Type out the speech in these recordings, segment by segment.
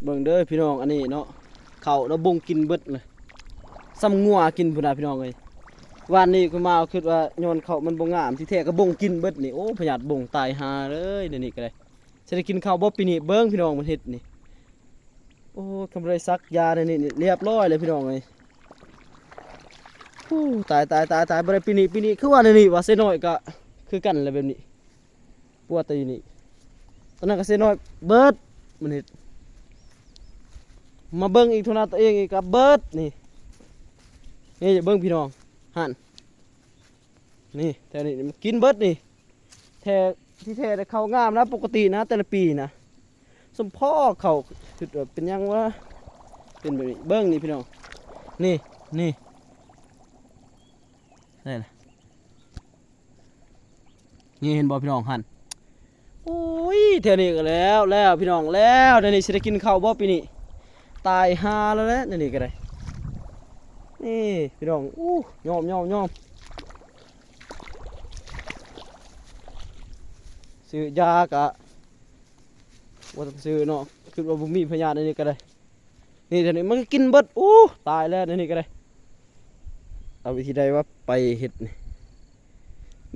ເບິ່ງເດີພີ່ນ້ອງ ອັນນີ້ເນາະ ເຂົ້າລະບົງກິນເບິດເລີຍ ສ່ຳງົວກິນພຸ້ນນະພີ່ນ້ອງເອີຍ. ວານນີ້ຂ້ອຍມາຄິດວ່າຍ້ອນເຂົ້າມັນບໍ່ງາມ ທີ່ແທ້ກໍບົງກິນເບິດນີ້. ໂອ້ ພະຍາດບົງຕາຍຫ່າເລີຍ ແນວນີ້ກໍໄດ້. ຊິໄດ້ກິນເຂົ້າບໍ່ປີນີ້? ເບິ່ງພີ່ນ້ອງມັນເຮັດນີ້. ໂອ້ ຄັນບໍ່ໄດ້ສັກຢາແນວນີ້ນີ້ ລຽບຮ້ອຍເລີຍພີ່ນ້ອງເອີຍ. ໂອ້ ຕາຍ ຕາຍ ຕາຍ ຕາຍ ບໍ່ໄດ້ປີນີ້. ປີນີ້ຄືວ່າແນວນີ້ວ່າ ເຊນ້ອຍກໍຄືກັນແຫຼະແບບນີ້. ປວດແຕ່ຢູ່ນີ້ ຕອນນັ້ນກໍເຊນ້ອຍເບິດ ມັນເຮັດ. ມາເບິ່ງອີກໂທນາຕົວເອງອີກກໍເບິດນີ້. ນີ້ເບິ່ງພີ່ນ້ອງ ຫັ້ນ ນີ້ແຖວນີ້ມັນກິນເບິດນີ້. ແທ້ ທີ່ແທ້ໄດ້ເຂົ້າງາມນະ ປົກກະຕິນະ ແຕ່ລະປີນະ ສົມພໍເຂົ້າ ຄິດວ່າເປັນຫຍັງວະ ເປັນແບບນີ້. ເບິ່ງນີ້ພີ່ນ້ອງ ນີ້ ນີ້ ນີ້ນະ ນີ້ເຫັນບໍ່ພີ່ນ້ອງຫັ້ນ? ໂອ້ຍ ແຖວນີ້ກໍແລ້ວ ແລ້ວພີ່ນ້ອງ ແລ້ວ ແນວນີ້ຊິໄດ້ກິນເຂົ້າບໍ່ປີນີ້? ຕາຍຫ່າແລ້ວແຫຼະ ແນວນີ້ກໍໄດ້. ນີ້ພີ່ນ້ອງ ອູ້ ຍອມ ຍອມ ຍອມ. ຊື້ຢາກະບໍ່ຕ້ອງຊື້ເນາະ ຄິດວ່າບໍ່ມີພະຍາດ ອັນນີ້ກໍໄດ້. ນີ້ ຕອນນີ້ມັນກໍກິນເບິດ. ອູ້ ຕາຍແລ້ວ ອັນນີ້ກໍໄດ້. ເອົາວິທີໃດວະ ໄປເຮັດນີ້.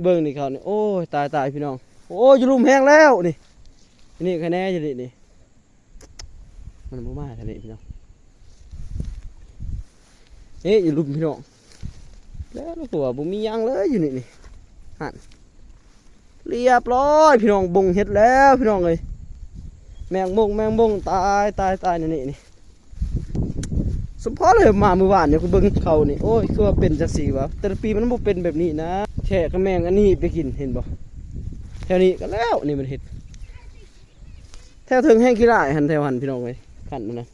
ເບິ່ງນີ້ເຂົານີ້ ໂອ້ຍ ຕາຍ ຕາຍ ພີ່ນ້ອງ. ໂອ້ຍ ຢູ່ລຸ່ມແຮງແລ້ວນີ້. ນີ້ ຄະແນຢູ່ນີ້ນີ້ ມັນບໍ່ມາທາງນີ້ພີ່ນ້ອງ. ເອີ ຢູ່ລຸ່ມພີ່ນ້ອງ ແລ້ວກໍວ່າບໍ່ມີຫຍັງເລີຍຢູ່ນີ້ນີ້. ຫັ້ນ ລຽບຮ້ອຍພີ່ນ້ອງ ບົງເຫັດແລ້ວພີ່ນ້ອງເອີຍ. ແມງບົງ ແມງບົງ ຕາຍ ຕາຍ ຕາຍ ນີ້ ນີ້ ນີ້. ສົມພໍເລີຍມາມື້ວານນີ້ ເບິ່ງເຂົານີ້ ໂອ້ຍ ຄືວ່າເປັນຈັ່ງຊີ້ວະ ແຕ່ລະປີມັນບໍ່ເປັນແບບນີ້ນະ. ແທ້ກໍແມງອັນນີ້ໄປກິນ ເຫັນບໍ່ ແຖວນີ້ກໍແລ້ວ ນີ້ມັນເຫັດ. ແຖວເທິງແຮງຂີ້ຮ້າຍຫັ້ນ ແຖວຫັ້ນພີ່ນ້ອງເອີຍ ຂັ້ນນັ້ນນະ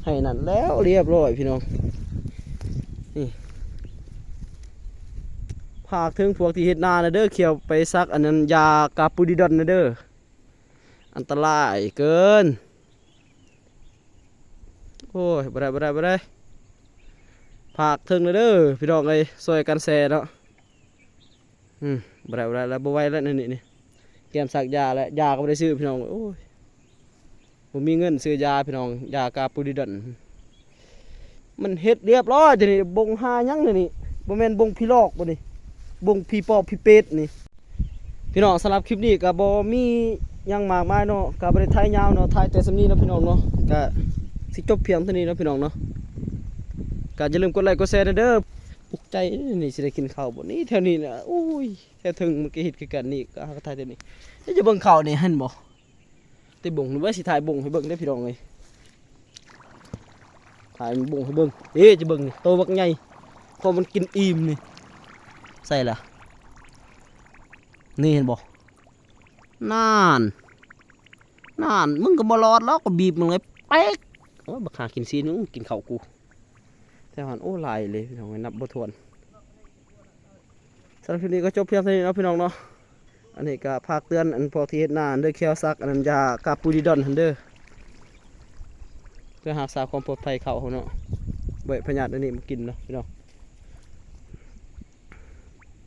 ໃຫ້ນັ້ນແລ້ວລຽບຮ້ອຍພີ່ນ້ອງ. ນີ້ ຝາກເຖິງພວກທີ່ເຮັດນານະເດີ ຂ້ຽວໄປສັກອັນນັ້ນ ຢາກາປູດີດອນນະເດີ ອັນຕະລາຍເກີນ. ໂອ້ຍ ບໍ່ໄດ້ ບໍ່ໄດ້ ບໍ່ໄດ້ ຝາກເຖິງນະເດີພີ່ນ້ອງເອີຍ ຊ່ວຍກັນແຊເນາະ. ອືມ ບໍ່ໄດ້ ບໍ່ໄດ້ແລ້ວ ບໍ່ໄຫວແລ້ວ ນີ້ ນີ້ ກຽມສັກຢາແລ້ວ ຢາກໍບໍ່ໄດ້ຊື້ພີ່ນ້ອງ. ໂອ້ຍ ບໍ່ມີເງິນຊື້ຢາພີ່ນ້ອງ ຢາກາປູດີດອນ ມັນເຫັດລຽບຮ້ອຍ. ດຽວນີ້ບົງຫາຫຍັງດຽວນີ້ ບໍ່ແມ່ນບົງຜີຫຼອກບໍ່ນີ້ ບົງຜີປອບຜີເປດນີ້. ພີ່ນ້ອງ ສຳລັບຄລິບນີ້ກໍບໍ່ມີຫຍັງມາກມາຍເນາະ ກໍບໍ່ໄດ້ຖ່າຍຍາວເນາະ ຖ່າຍແຕ່ສ່ຳນີ້ເນາະພີ່ນ້ອງເນາະ. ກໍຊິຈົບພຽງເທົ່ານີ້ເນາະພີ່ນ້ອງເນາະ ກໍຢ່າລືມກົດໄລກົດແຊແດ່ເດີ. ອຸກໃຈນີ້ ຊິໄດ້ກິນເຂົ້າບໍ່ນີ້ ແຖວນີ້ນະ. ໂອ້ຍ ແຖວເທິງມັນກໍເຮັດຄືກັນນີ້ ກໍຫາກໍຖ່າຍແຖວນີ້. ເຈົ້າຈະເບິ່ງເຂົ້ານີ້ ເຫັນບໍ່ ແຕ່ບົງນີ້. ວ່າຊິຖ່າຍບົງໃຫ້ເບິ່ງເດ້ພີ່ນ້ອງເອີຍ ຖ່າຍບົງໃຫ້ເບິ່ງ. ເອີ ຈະເບິ່ງນີ້ ໂຕບັກໃຫຍ່ ເພາະມັນກິນອີ່ມນີ້. ໃສ່ລະ ນີ້ເຫັນບໍ່? ນັ້ນ ນັ້ນ ມຶງກໍບໍ່ລອດລອກ ກໍບີບມັນເລີຍ ເປັກ. ໂອ້ຍ ບັກຫາກິນຊີ້ນ ມຶງກິນເຂົ້າກູ. ແຖວຫັ້ນ ໂອ້ ຫຼາຍເລີຍພີ່ນ້ອງເອີຍ ນັບບໍ່ຖ້ວນ. ສຳລັບຄລິບນີ້ກໍຈົບພຽງເທົ່ານີ້ເນາະພີ່ນ້ອງເນາະ. ອັນນີ້ກໍຝາກເຕືອນ ອັນພວກທີ່ເຮັດນາເດີ ຂ້ຽວສັກອັນນັ້ນ ຢາກາປູດີດອນຫັ້ນເດີ ເພື່ອຮັກສາຄວາມປອດໄພເຂົ້າເຮົາເນາະ ບໍ່ໃຫ້ພະຍາດອັນນີ້ມາກິນເນາະພີ່ນ້ອງ.